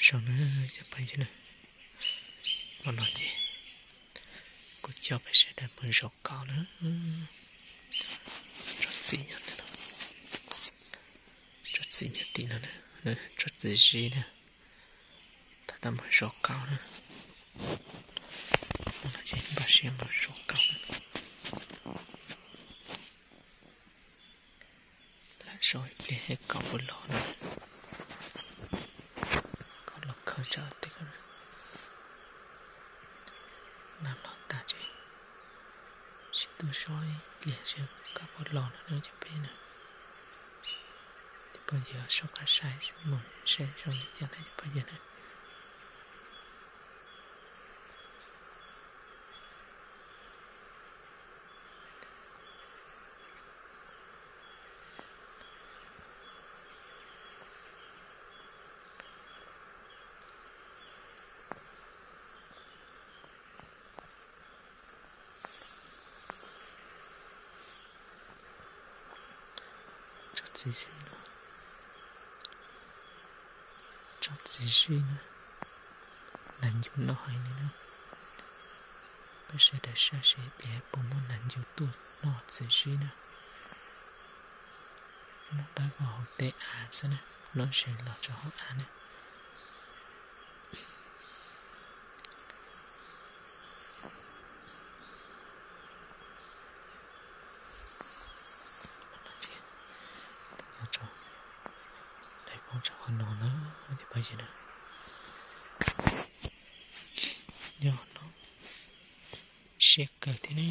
Tsaug na cov phooj ywg na, hmo no ces kuv coj peb sawv daws mus zov kaus na. Tsob txiv nyob no, tsob txiv nyob tim no na, tsob txiv zib na, tab tom mus zov kaus na. Hmo no ces npaj siab mus zov kaus na. Lam zov ib pliag kaus puas los no, kaus los khaws tsam tej ko. Nag los tag ces sib tw zov ib pliag seb kaus puas los no na cov phooj ywg na. Cov phooj ywg soj qab saib mus saib zoo li cas na cov phooj ywg na. Tsob txiv zib no, tsob txiv zib na, nas ncu noj heev li na. Peb sawv daws saib seb pliag puas muaj nas ncu tuaj noj txiv zib na. Noj dawb vog hauv tej av xwb na, noj ze los rau hauv av na. Nyob rau, lawv poob rau qhov no na, cov phooj ywg na. Nyob no siab kawg thiab ne.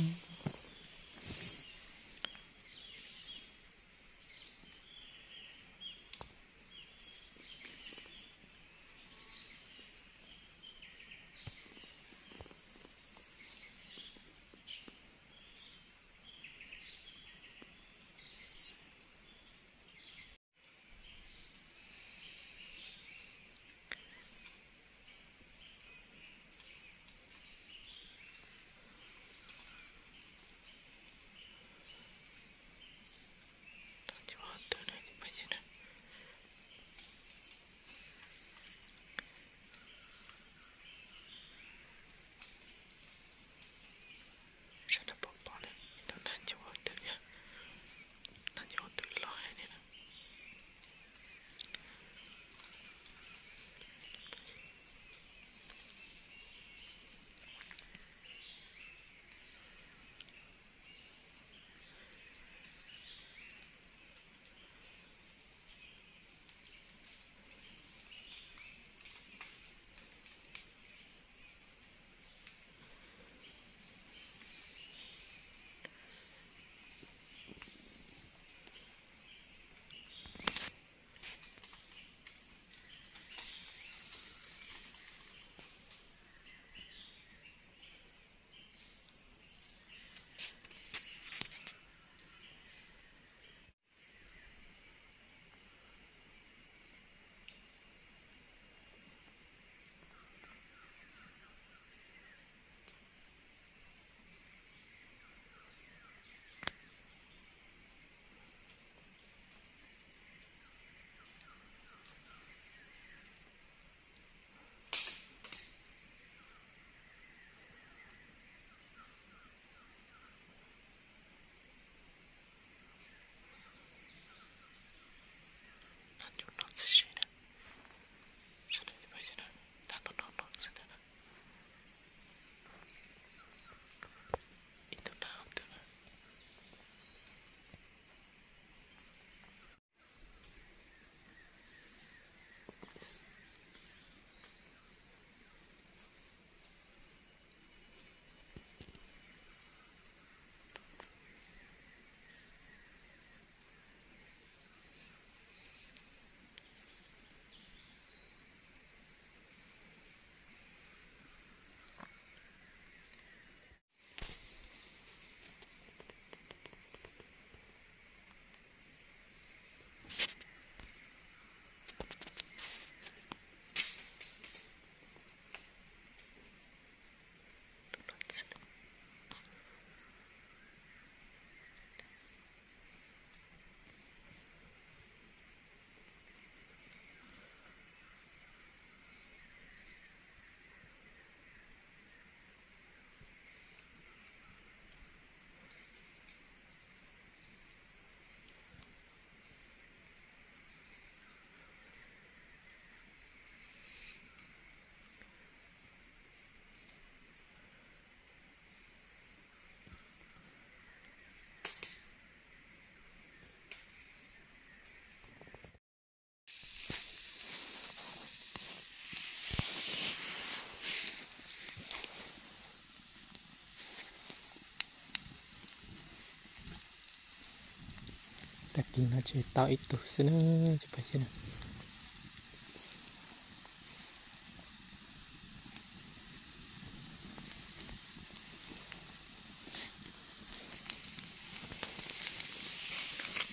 No ces tau ib tug xwb na, cov phooj ywg na.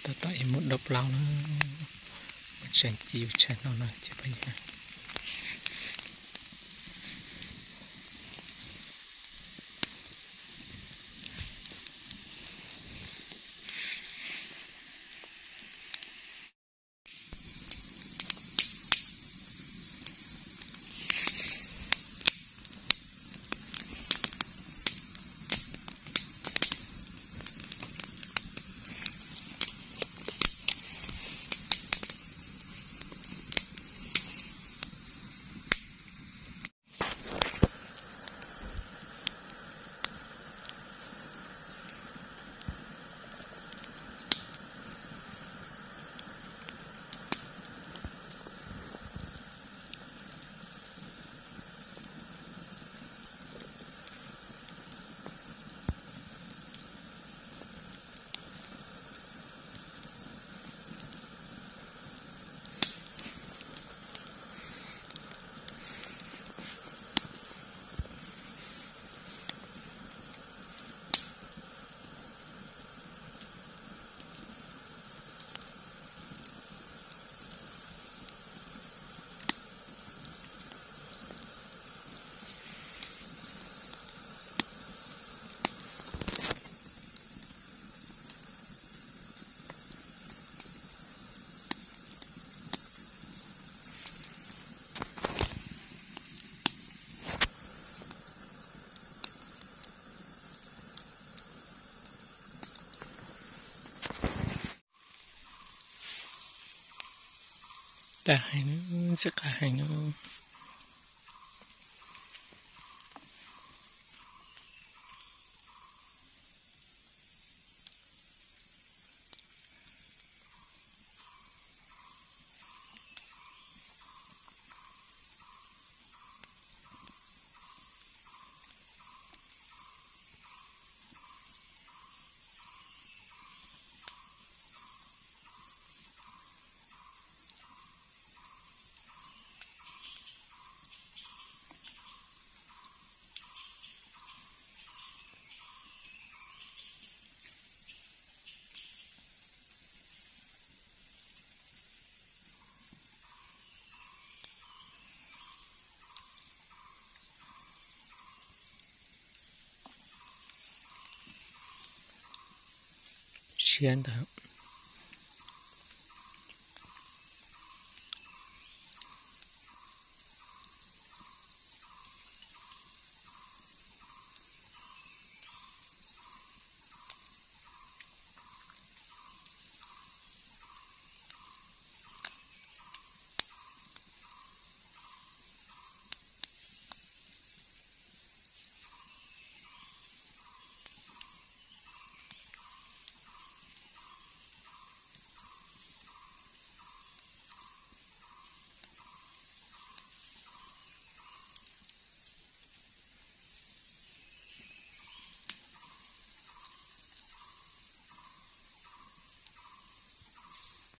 Tau tau ib mus dub plaub na, mus tseem ci ua tshais no no cov phooj ywg na. Daj heev, ntxim qab heev no. Siab ntawd.